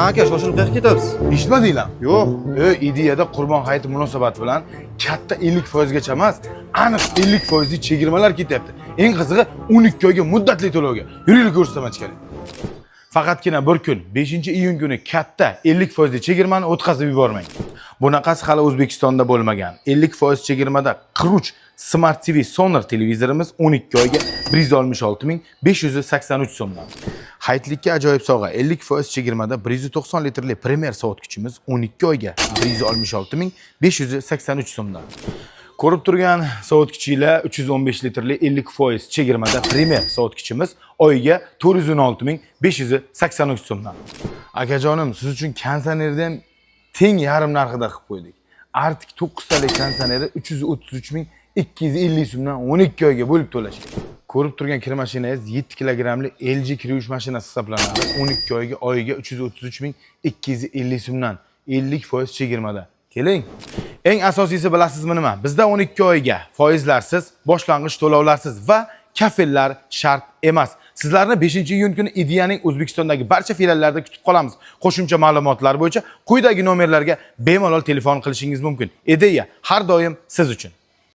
Ha aka, shoshilib qayerga ketyapsiz? Eshitmadinglarmi? Yo'q. Ideyada Qurbon hayiti munosabati bilan katta 50% gacha emas, aniq 50 foizlik chegirmalar ketyapti. Eng qizig'i, 12 oyga muddatli to'lovga. Yuringlar, ko'rsataman ichkari. Faqatgina bir kun, 5-iyun kuni katta 50 foizli chegirmani o'tkazib yubormang. Bunaqasi hali O'zbekistonda bo'lmagan. 50 foiz chegirmada 43 Smart TV Sonar televizorimiz 12 oyga 166 583 so'mdan. Hayitlikka ajoyib sovg'a: 50 foiz chegirmada 190 litrli Premier sovutgichimiz 12 oyga 166 583 so'mdan. Ko'rib turgan sovutgichinglar 315 litrli 50 foiz chegirmada Premier sovutgichimiz oyiga 416 583 so'mdan. Akajonim, siz uchun konditsionerni ham teng yarim narxida qilib qo'ydik. Artik 9 talik konditsioneri 333 250 so'mdan 12 oyga bo'lib to'lashga. Ko'rib turgan kir mashinangiz 7 kilogrammli LG kir yuvish mashinasi hisoblanadi. 12 oyga oyiga 333 250 so'mdan 50 foiz chegirmada. Keling. Eng asosiysi bilasizmi nima? Bizda 12 oyga foizlarsiz, boshlang'ich to'lovlarsiz va kafillar shart emas. Sizlarni 5-iyun kuni Ideyaning O'zbekistondagi barcha filiallarida kutib qolamiz. Qo'shimcha ma'lumotlar bo'yicha quyidagi nomerlarga bemalol telefon qilishingiz mumkin. Ideya har doim siz uchun.